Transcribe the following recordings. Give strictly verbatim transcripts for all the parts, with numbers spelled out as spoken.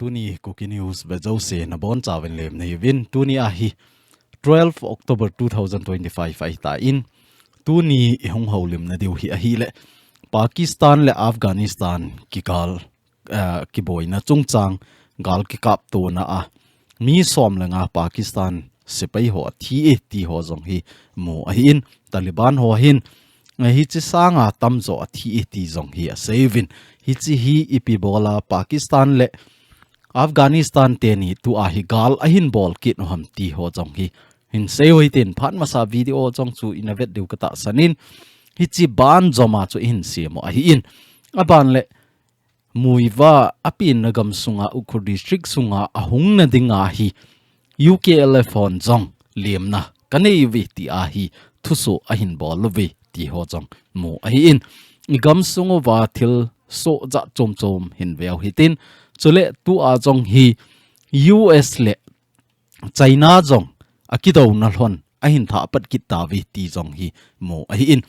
Tuni Kuki News ve jouse nabonchauvin lemna hiuvin, tuni ahi twelve October two thousand twenty-five ahitan, tuni ihung houlimna diu hi ahile Pakistan le Afghanistan kigal, eh, kiboina chungchang gal kikaptona a mi som le nga Pakistan sepai ho athi e ti ho jong hi mu ahin, Taliban ho hin, eh, hiche sanga tamjo athi e ti jong hi aseiuvin. Hiche hi ipi bola Pakistan le Afghanistan teni tua hi gal ahin bol kit u ham ti ho jong hi hin seiu hitin, phat masa video jong chu ina vet diu katahsan in, hiche ban joma chu ihin sem u ahin. Aban le Muivah apenna gam sunga Ukhrul District sunga ahungna dinga hi U K L F hon jong lemna kanei uve tia hi thusoh ahin bol uve ti ho jong mu ahin. Igam sung uva thilsoh jat chom chom hin veu hitin, chule tua jong hi U S le China jong akidouna lhon ahin thah pat kit tauve ti jong hi mu ahin.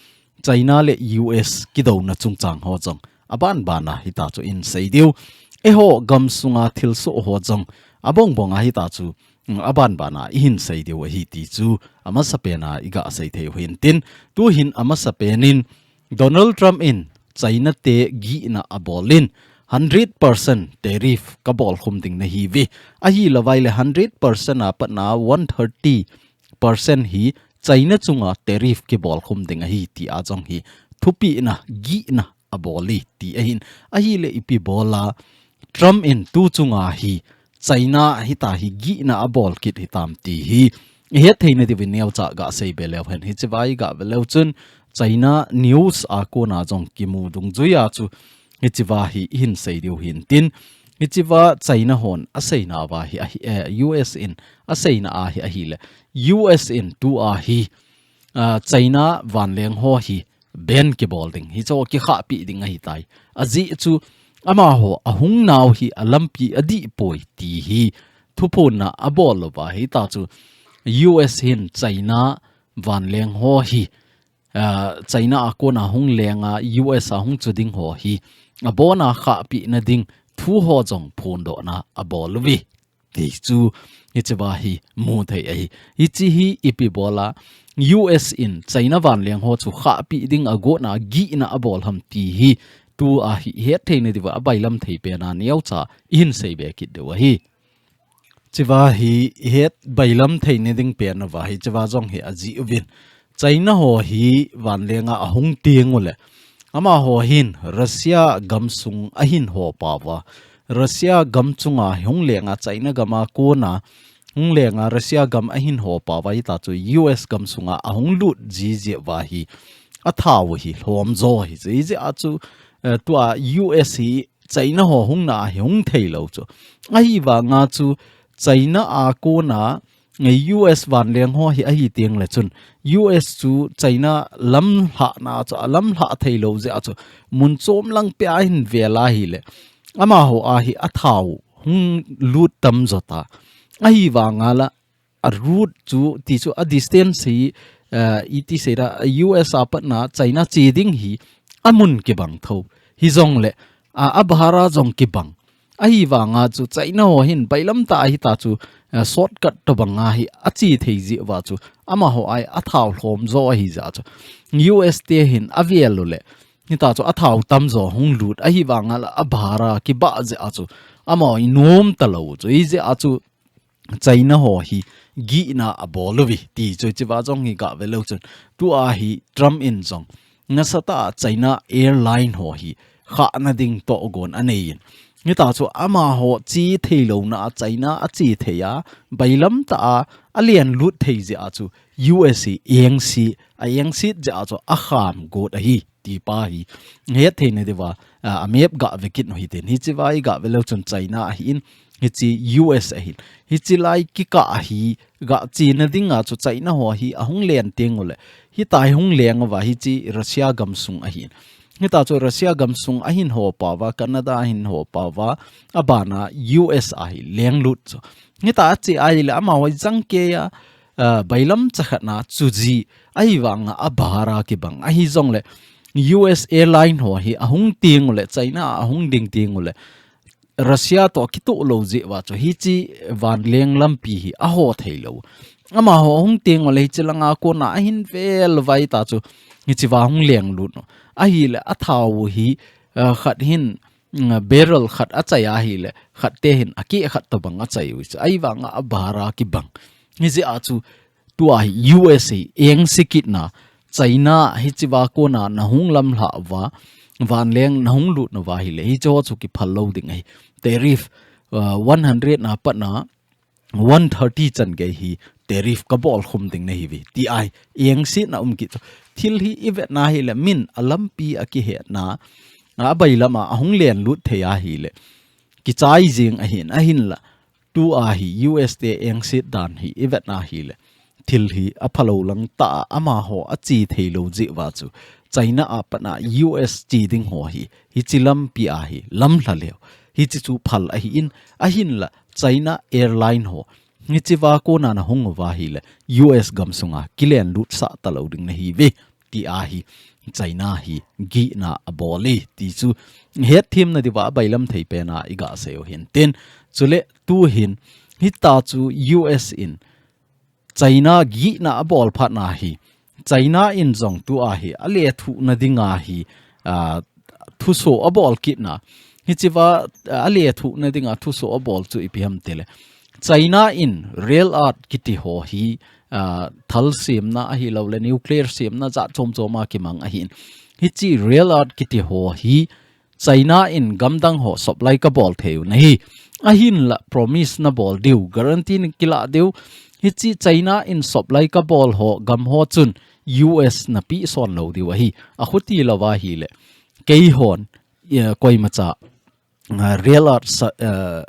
China le U S kidouna chungchang ho jong aban bana hita chu ihin sei diu. Eiho gam sunga thilsoh ho jong abong bonga hita chu, mm, aban bana ihin sei diu ahi ti chu amasapena iga sei thei u hintin. Tuhin amasapen in Donald Trump in China te gihna abol in, hundred percent tariff kabol khum ding nahiuve. Ahilouva ahile hundred percent a patna one thirty percent hi China chunga tariff kibol khum ding ahi tia jong hi thupehna, gihna abol e ti ahin. Ahile ipi bola Trump in tu chunga hi China hita hi gihna abol kit hitam ti hi ihet theina diuvin neocha ga sei be leu hen. Hichea iga ve leu chun China news a kona jong kimu dungjuia chu hichea hi ihin sei diu hintin. Hichea China hon aseinauva hi ahi, eh, U S in aseina a hi ahile, U S in tua hi, ah, China vanleng ho hi ban kibol ding, hichu kikhahpi ding ahitai. Ajeh chu amaho ahungnau hi alampi adih poi ti hi thuphonna abol uva hita chu U S hin China vanleng ho hi, ah, China a kona hung lenga U S a hung chu ding ho hi abona khahpina ding thu ho jong phondohna abol uve ti chu hichea hi mu thei ahi. Hiche hi ipi bola U S in China vanleng ho chu khahpi ding agotna gihna abol ham ti hi tua hi ihet theina diuva abailam thei pena neocha ihin sei be kit diu ahi. Hichea hi ihet bailam theina ding pen uva hichea jong hi ajih uvin. China ho hi vanlenga ahung teng ule amaho hin Russia gam sung ahin hopauva, Russia gam chunga hung lenga China gama kona hung lenga Russia gam ahin hopauva hita chu U S gam sunga ahung lut jiji uva hi athau hi lhomjo ahi. Hijeh a chu, eh, tua U S hi China ho hungna a hi hung theilou chu. Ahivanga chu China a kona, eh, U S vanleng ho hi ahi teng le chun U S chu China lamlhahna chu alamlhah theilou jeh a chu mun chom lang pea ahin vel ahile amaho a hi athau hung lut tamjo ta. Ahivanga la a route chu, ti chu a distance hi, eh, iti seida, U S a patna China che ding hi amun kibang tho. Hijongle, a, a bhara jong kibang. Ahivanga chu China ho hin bailam tah a hita chu, eh, shortcut tobanga hi ache thei jeh uva chu amaho a hi athau lhomjo ahi jeh a chu U S te hin avel ule hita chu athau tamjo hung lut ahivanga la a bhara kibah jeh a chu amaho hi nom talou chu. Hijeh a chu China ho hi gihna abol uve ti chu hichea jong hi ga ve leu chun. Tua hi Trump in jong nasatah a China airline ho hi khahna ding tohgon anei in. Hita chu amaho che theilouna a China ache thei a, bailam tah a alen lut thei jeh a chu U S hi engse, a engset jeh a chu akham got ahi. Ti pa hi het theina diuva, a, a map ga ve kit u hitin. Hichea i ga ve leu chun China ahin, hiche U S ahin. Hiche lai kikah hi ga chena dinga chu China ho hi ahung len teng ule. Hita hi hung leng uva hiche Russia gam sung ahin. Hita chu Russia gam sung ahin hopauva, Canada ahin hopauva, abana U S ahi lenglut chu. Hita ache ahile amaho jangkeiya, a, bailam chakhatna chu ji ahivanga a bhara kibang. Ahijongle U S airline ho hi ahung teng ule, China a ahung ding teng ule, Russia toh kitoh lou jeh uva chu hiche vanleng lampi hi aho thei lou. Amaho hung teng uleh hiche langa kona ahin vel vai ta chu hiche va hung leng lut u. Ahileh athao hi, ah, khat hin, mm, barrel khat achai ahileh khat te hin akeh khat tobang achai u chu. Ahivanga abara kibang. Hijeh a chu tua hi U S A engse kitna, China hiche va kona nahung lamlhah uva, vanleng nahung lut nauva ahileh, hiche ho chu kiphal lou ding ahi. Tariff, uh, one hundred na patna, one thirty chan gei hi tariff kabol khum ding nahiuve. Ti ahi, engsetna um kit chu. Thil hi ivet na ahileh, min alampi akihetna, abailam a ahung len lut thei ahileh, kichai jing ahin, ahinla. Tua hi U S te engset dan hi ivet na ahileh, thil hi aphalou lang tah a amaho ache thei lou jeh uva chu China a patna U S che ding ho hi, hiche lampi a hi lamlha leu. Hiche chu phal ahin, ahinla China Airline ho hiche va kona nahung uva ahileh U S gamsunga kilen lut sah talou ding nahiuve. Ti ahi, China hi gihna abol e ti chu hetthemna diuva abailam thei pena iga sei u hintin. Chuleh tuhin hitia chu U S in China gihna abol phatna hi, China in jong tua hi alethuhna dinga hi, ah, thuso abol kitna. Hiche va, ah, alethuhna dinga thuso abol chu ipi ham tileh, China in rare earth kiti ho hi, ah, thal semna ahilouleh nuclear semna jat chom chom a kimang ahin. Hiche rare earth kiti ho hi China in gamdang ho supply kabol thei u nahi. Ahinla promise nabol diu, guarantee nakilah diu. Hiche China in supply kabol ho gam ho chun U S napeh son lou diu ahi. Akhuti louva ahileh, keihon, eh, koimacha, ah, rare earth sa-, ah,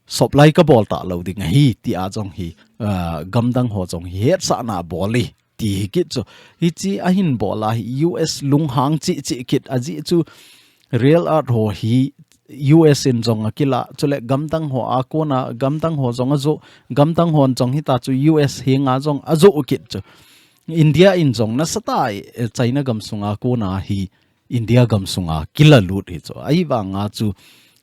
supply kabol talou ding ahi, tia jong hi, ah, gamdang ho jong hi hetsahna abol e, ti hi kit chu. Hiche ahin bol a hi U S lunghang cheh cheh kit ajeh chu rare earth ho hi U S in jong akilah, chuleh gamdang ho a kona, gamdang ho jong ajoh, gamdang hon jong hitia chu U S henga jong ajoh kit chu. India in jong nasatah a, eh, China gamsunga kona hi India gamsunga kilalut hi chu. Ahivanga chu,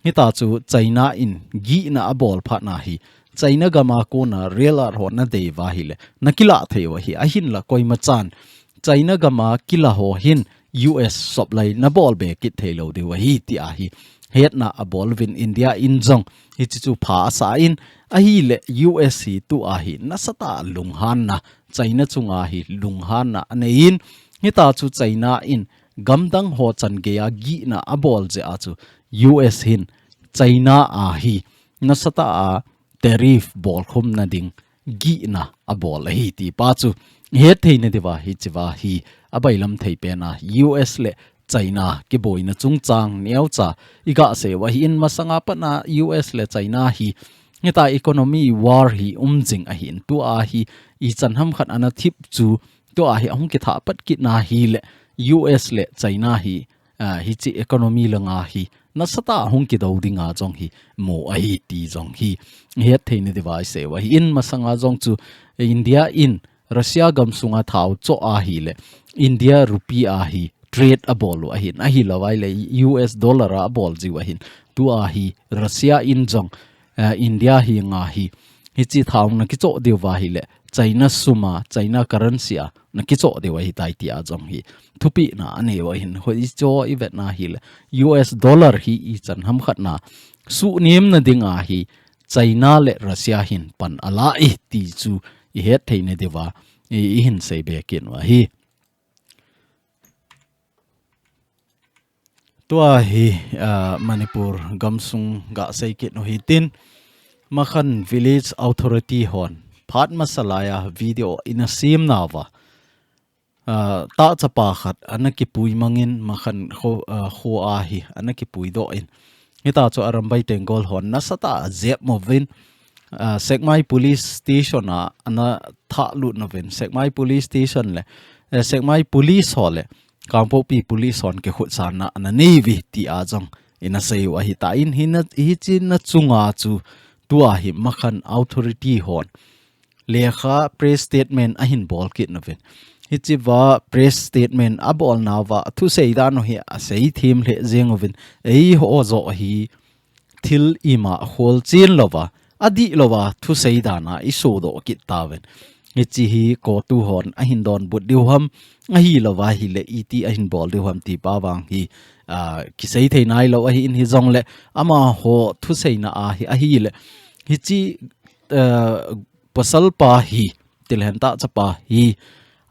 hitia chu China in gihna abol phatna hi, China gama kona rare earth ho nadei uva ahileh, nakilah thei u ahi, ahinla koimachan China gama kila ho hin U S supply nabol be kit thei lou diu ahi, ti ahi. Hetna abol uvin India in jong hiche chu pha asah in, ahileh U S hi tua hi nasatah a lunghanna, China chunga hi lunghanna anei in, hitia chu China in gamdang ho chan geiya gihna abol jeh a chu U S hin China a hi nasatah a tariff bolkhum nading gihna abol ahi ti pa chu hetthei nadiuva hiche va hi abailam thei pena U S le China kiboina chungchang neocha iga sei u ahin, masanga patna U S le China hi hitia economy war hi um jing ahin, tua hi ichan ham khat ana thip chu tua hi ahung kithah pat kitna hileh U S le China hi, ah, hiche economy langa hi nasatah a hung kidou dinga jong hi mu ahi ti jong hi hetthei nadiuva isei u ahin, masanga jong chu India in Russia gamsunga thao choh ahileh India rupee a hi trade abol u ahin, ahilouva ahileh U S dollar a abol jiu ahin, tua hi Russia in jong, eh, India henga hi hiche thao nakichoh diuva ahileh China sum a, China currency a nakichoh diu ahitai tia jong hi thupehna anei u ahin, hiche ivetna hileh U S dollar hi ichan ham khatna suhnemna dinga hi China le Russia hin pan ala e ti chu ihetthei nadiuva i, ihin sei be kit u ahi. Tua hi, ah, Manipur gamsung ga sei kit u hitin, Makhan Village Authority hon phat masa laiya video ina sem nauva, ah, tahchapa khat ana kipui mangin Makhan kho, ah, kho a hi ana kipui doh in, hitia chu Arambai Tenggol hon nasatah a jep uvin, ah, Sekmai Police Station a ana thahlut uvin, Sekmai Police Station le, eh, Sekmai Police ho le Kangpokpi Police hon kikhutsahna ana nei uve tia jong ina sei u ahitan, hina, hichena chunga chu tua hi Makhan Authority hon lekha press statement ahin bol kit uvin. Hichea press statement abol nauva thusei dan u hi asei them lheh jeng uvin. Eiho joh hi thil ima khol chen louva, adih louva thusei dana isodoh kit tauvin. Hiche hi CoTU hon ahin donbut diu ham, ahilouva ahile iti ahin bol diu ham ti pa vang hi, ah, kisei thei nailou ahin, hijongle amaho thuseina a hi ahile, hiche, ah, pasalpa hi, thilhen tah chapa hi,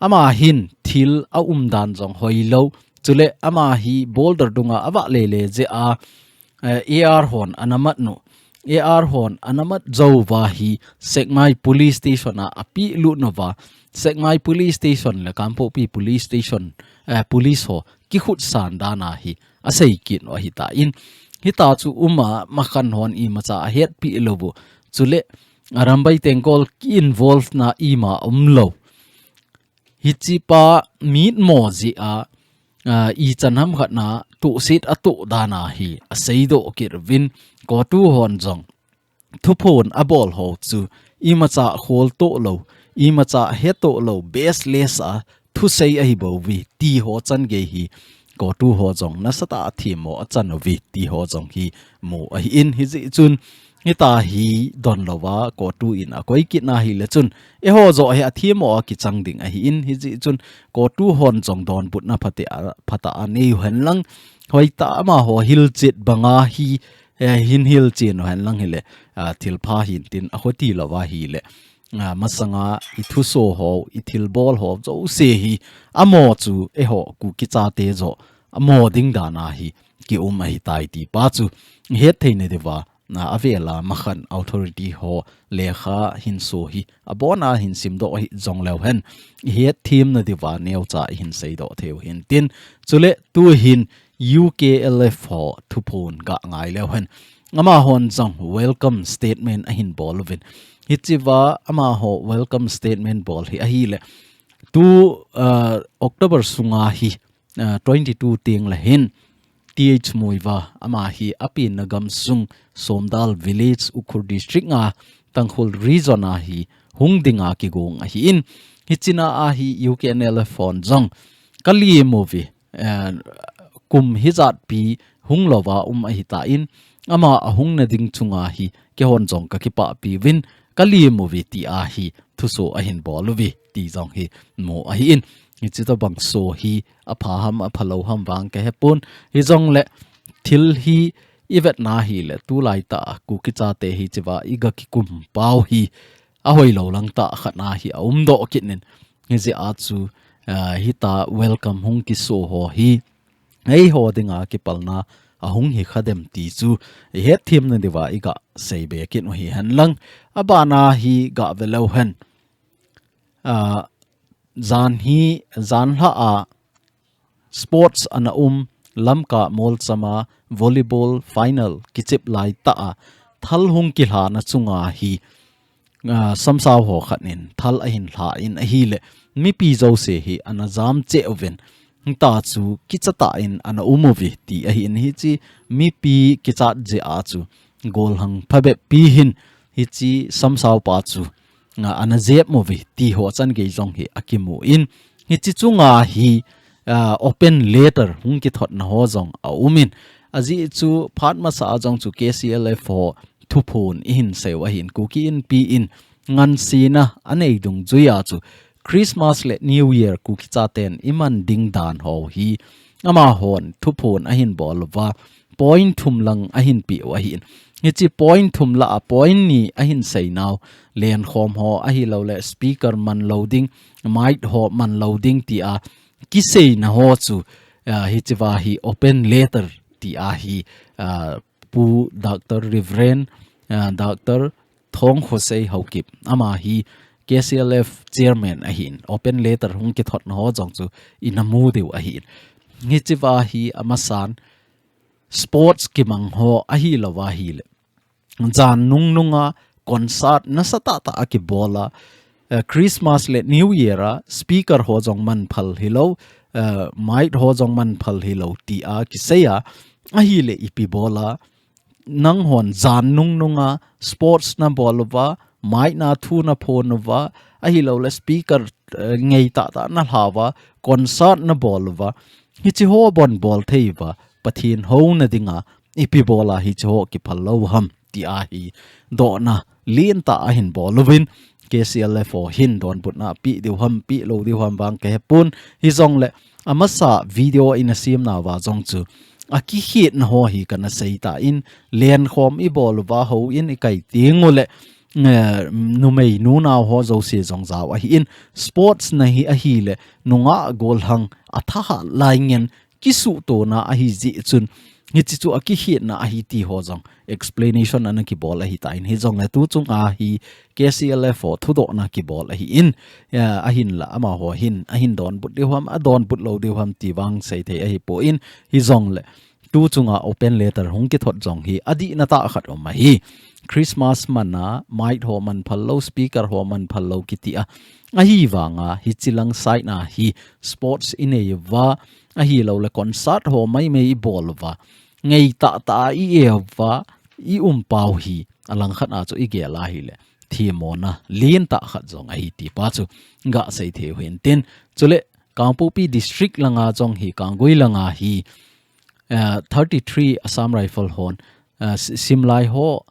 ama hin thil aumdan jong hoilou, chule ama hi boulder dunga avah lele jeh a, eh, AR hon ana mat u. AR hon ana mat jou uva hi Sekmai Police Station a apehlut uva, Sekmai Police Station le Kangpokpi Police Station, eh, police ho kikhutsan dana hi asei kit u ahitan. Hitia chu uma Makhan hon imacha ahetpi lou u. Chule Arambai Tenggol ki-involve na ima umlou. Hiche pa mitmo jeh a, ah, ichan ham khat na tohset atoh dana hi aseidoh kit uvin, CoTU hon jong thuphon abol ho chu imacha kholtoh lou, imacha hetoh lou, baseless a thusei ahi bouve ti ho changei hi CoTU ho jong nasatah a themmo achan uve ti ho jong hi mu ahin, hijeh chun hitia hi donlouva CoTU in akoi kit na hile chun, eiho joh hi athemmo a kichang ding ahin, hijeh chun CoTU hon jong donbutna phatah a, phatah a nei uhen lang, hoitah amaho hilchet banga hi, eh, hin hilchen uhen lang hile, ah, thilpha hintin, akhoti louva hile, ah, masanga ithuso ho, ithilbol ho jouse hi amo chu eiho Kuki chate joh amo ding dana hi kium ahitai ti pa chu ihet theina diuva, na avela Makhan authority ho lekha hinso hi abona hin simdoh hi jongleu hen, ihet themna diuva neocha ihin seidoh thei u hintin. Chule tuhin UKLF ho thuphon ga ngai leu hen, amahon jong welcome statement ahin bol uvin. Hichea amaho welcome statement bol hi ahile, tu, ah, October sunga hi, ah, twenty-two teng le hin, Th Muivah, ama hi apenna gamsung Somdal Village, Ukhrul District a, Tangkhul Region a hi hung dinga kigong ahin. Hichea hi UKNLF hon jong kalemu uve, eh, kum hijatpi hung louva um ahitan, ama ahungna ding chunga hi keihon jong kakipahpi uvin, kalemu uve tia hi thuso ahin bol uve ti jong hi mu ahin. Hiche tobang so hi apha ham, aphalou ham vang kahepon. Hijongle thil hi ivetna hile, tulaitah a Kuki chate hichea iga kikum pau hi ahoilou langtah khat na hi aumdoh kit in. Hijeh a chu, ah, hitia welcome hung kiso ho hi eiho dinga kipalna ahung hi khadem ti chu ihet themna diuva iga seibe kit u hihen lang. Abana hi gave leu hen. Ah, jan hi, janhi a sports ana um, Lamka Molcham a volleyball final kichep laitah a thal hung kilhana chunga hi, ah, samsau ho khat in thal ahin lhan ahile, mipi jouse hi ana jam cheh uvin, hitia chu kichatah in ana um uve ti ahin, hiche mipi kichat jeh a chu golhang phabep pi hin hiche samsau pa chu, ah, ana jep uve ti ho changei jong hi akimun. Hiche chunga hi, ah, open letter hung kithotna ho jong aumin. Ajeh chu phat masa a jong chu KCLF ho thuphon ihin seiyu ahin, Kuki Inpi in ngansena anei dungjuiya chu Christmas le New Year Kuki chaten iman ding dan ho hi amahon thuphon ahin bol uva, point thum lang ahin peh u ahin. Hiche point thum lah a point ni ahin seinau, lenkhom ho ahilouleh speaker man lou ding, mic ho man lou ding tia kiseina ho chu, ah, hichea hi open letter tia hi, ah, Pu Doctor Reverend, ah, Doctor Thongkhosei Haokip, ama hi KCLF chairman ahin, open letter hung kithotna ho jong chu ina mu diu ahin. Hichea hi amasan sports kimang ho ahilouva ahile, jan nungnunga concert nasatah tah a kibola, eh, Christmas le New Year a speaker ho jong man phal hilou, eh, mic ho jong man phal hilou tia kiseiya, ahile ipi bola, nanghon jan nungnunga sports nabol uva, mic na thu naphon uva, ahilouleh speaker, eh, ngeitah tah nalha uva, concert nabol uva, hiche ho bon bol thei uva, Pathen houna dinga ipi bola hiche ho kiphal lou ham ti ahi dohna lentah ahin bol uvin, K C L F ho hin donbutna apeh diu ham, peh lou diu ham vang kahepon, hijongle amasa video in asemnauva jong chu akikhetna ho hi kana seitan, lenkhom ibol uva houin ikai teng uleh, eh, numei nunao ho jouse jong jao ahin, sports na hi ahileh nungah gollhang athahat lai ngen kisuhtona ahi jeh chun, hiche chu akikhetna ahi ti ho jong explanation ana kibol ahitan, hijongle tu chunga hi K C L F ho thudohna kibol ahin, eh, ahinla amaho hin ahin donbut diu ham, adonbut lou diu ham ti vang seithei ahipon, hijongle tu chunga open letter hung kithot jong hi adihna tah khat um ahi. Christmas mana mic ho manphal lou, speaker ho manphal lou kiti a, ahivanga hiche lang side na hi sports inei uva, ahilouleh concert ho maimai ibol uva, ngeitah tah a i-e uva, ium pau hi alangkhat a chu igel ahileh themmona lentah khat jong ahi ti pa chu gasei thei u hintin. Chuleh Kangpokpi district langa jong hi, Kanggui langa hi, eh, thirty-three Assam Rifle hon, eh, si-, simlai ho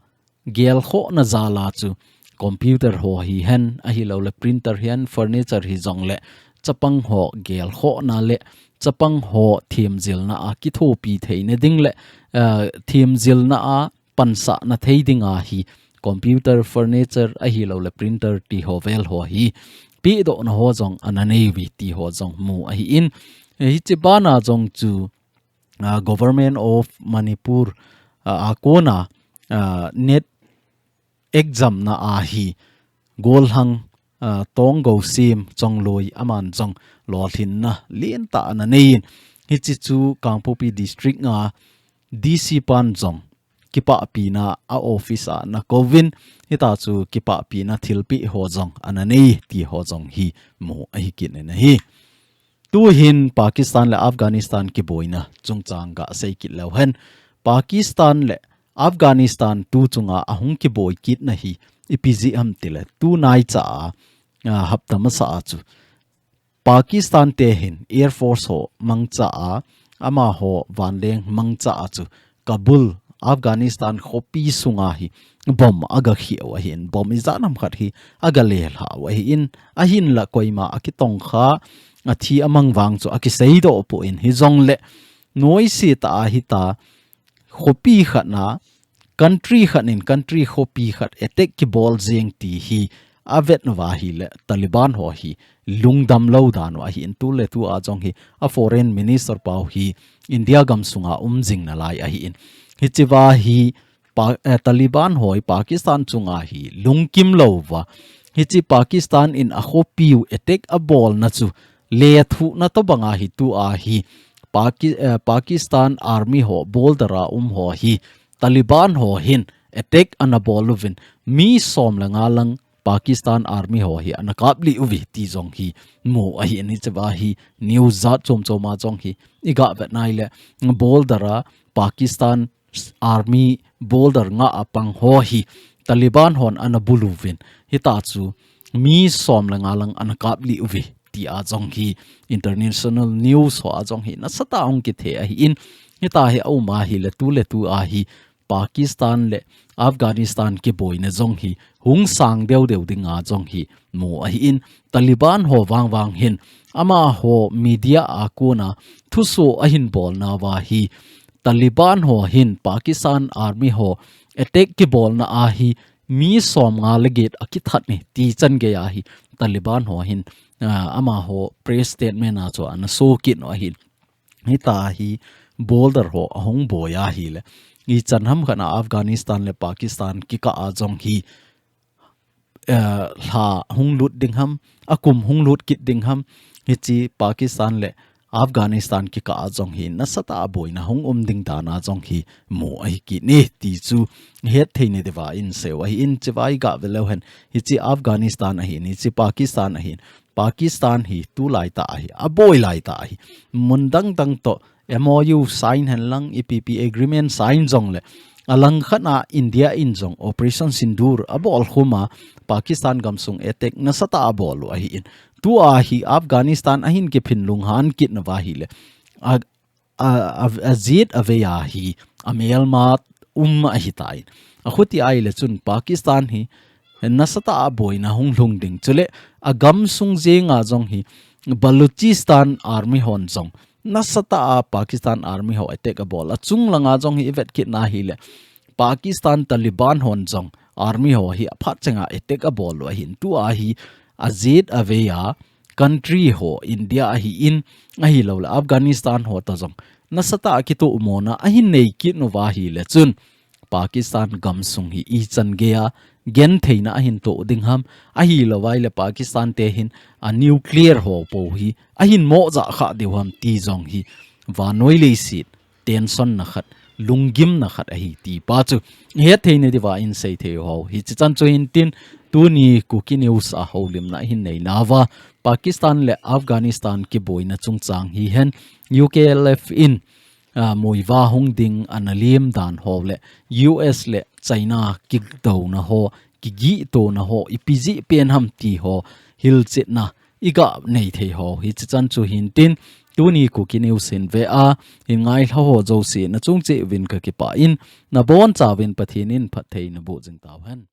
gelkhohna jal a chu computer ho hihen, ahilouleh printer hihen, furniture hijongleh chapang ho gelkhohna le chapang ho themjilna a kithopi theina ding le, eh, themjilna a pansahna thei dinga hi computer, furniture ahilouleh printer ti ho vel ho hi pehdohna ho jong ana nei uve ti ho jong mu ahin, hiche bana jong chu, ah, Government of Manipur, ah, a kona, ah, NET exam na a hi gollhang, ah, Tonggosim Chongloi aman jong lolhinna lentah ana neiyin, hiche chu Kangpokpi district a D C pan jong kipahpina a office a ana kouvin, hitia chu kipahpina thilpeh ho jong ana nei ti ho jong hi mu ahi kit in ahi. Tuhin Pakistan le Afghanistan kiboina chungchang gasei kit leu hen. Pakistan le Afghanistan tu chunga ahung kiboi kitna hi ipi jeh ham tileh, tunaicha a, ah, hapta masa a chu Pakistan te hin Air Force ho mangcha a, amaho vanleng mangcha a chu Kabul, Afghanistan khopi sunga hi bomb aga khih u ahin, bomb ijat ham khat hi aga lelha u ahin, ahinla koima akitongkha, athi amang vang chu akiseidoh pon, hijongle noise tah a hita, khopi khat na, country khat in country khopi khat attack kibol jeng ti hi avet uva ahileh Taliban ho hi lungdam lou dan u ahin, tuletu a jong hi a foreign minister pau hi India gamsunga um jing nalai ahin. Hichea hi Pa-, eh, Taliban ho hi Pakistan chunga hi lungkim louva, hiche Pakistan in akhopiu attack abolna chu lethuhna tobanga hi tua hi Paki-, eh, Pakistan Army ho border a um ho hi Taliban ho hin attack ana bol uvin, mi som le nga lang Pakistan Army ho hi ana kaplih uve ti jong hi mu ahin, hichea hi news jat chom chom a jong hi iga vet nai le border a Pakistan Army border nga a pang ho hi Taliban hon ana bulu uvin, hitia chu mi som le nga lang ana kaplih uve ti a jong hi international news ho a jong hi nasatah a hung kithe ahin, hitia hi aum ahile tuletu a hi Pakistan le Afghanistan kiboina jong hi hung sang deu deu dinga jong hi mu ahin, Taliban ho vang vang hin amaho media a kona thuso ahin bolnauva hi Taliban ho hin Pakistan Army ho attack kibolna a hi mi som nga le get akithat e ti chan gei a hi Taliban ho hin, ah, amaho press statement a chu ana so kit u ahin. Hitia hi border ho ahung boi ahile, ichan ham khat a Afghanistan le Pakistan kikah a jong hi, eh, lha hung lut ding ham, akum hung lut kit ding ham, hiche Pakistan le Afghanistan kikah a jong hi nasatah a boina hung um ding dan a jong hi mu ahi kit e ti chu het thei nadiuva in sei u ahin, hichea iga vet leu hen, hiche Afghanistan ahin, hiche Pakistan ahin, Pakistan hi tulai tah a hi aboi lai tah a hi, mun dang dang toh M O U sign hen lang, ipi pi agreement sign jongle, alang khat a India in jong Operation Sindoor abol khum a, Pakistan gamsung attack nasatah a abol u ahin. Tua hi Afghanistan ahin kiphin lunghan kit nauva ahile, a, a, a, ajet avei a hi amelma um ahitai. Akhuti ahile chun Pakistan hi nasatah a boina hung lhung ding. Chule agamsung jenga jong hi Balochistan Army hon jong nasatah a Pakistan Army ho attack abol. Achung langa jong hi ivet kit na ahile Pakistan Taliban hon jong Army ho hi aphat chenga attack abol u ahin. Tua hi ajet avei a country ho India ahin, ahilou le Afghanistan ho toh jong nasatah a kitoh mona ahin nei kit uva ahile chun Pakistan gamsung hi ichan geiya gentheina ahin toh ding ham, ahilou vai le Pakistan te hin a nuclear ho po hi ahin mo ja kha diu ham ti jong hi vannoi leiset tension na khat, lunggimna khat ahi ti pa chu het theina diuva in sei thei ho. Hichi chan chu hin tin tuni Kuki News a houlimna hin nei nauva Pakistan le Afghanistan kiboina chungchang hihen U K L F in a, muiva hung ding ana lim dan ho le U S le China kidouna ho, kigitona ho, ipi jeh pen ham ti ho hilchetna iga nei thei ho. Hichi chan chu hin tin tuni Kuki News hin ve a, hin ngailha ho jouse nachung cheh uvin kakipah in, nabonchauvin Pathen in phatthei naboh jing tauhen.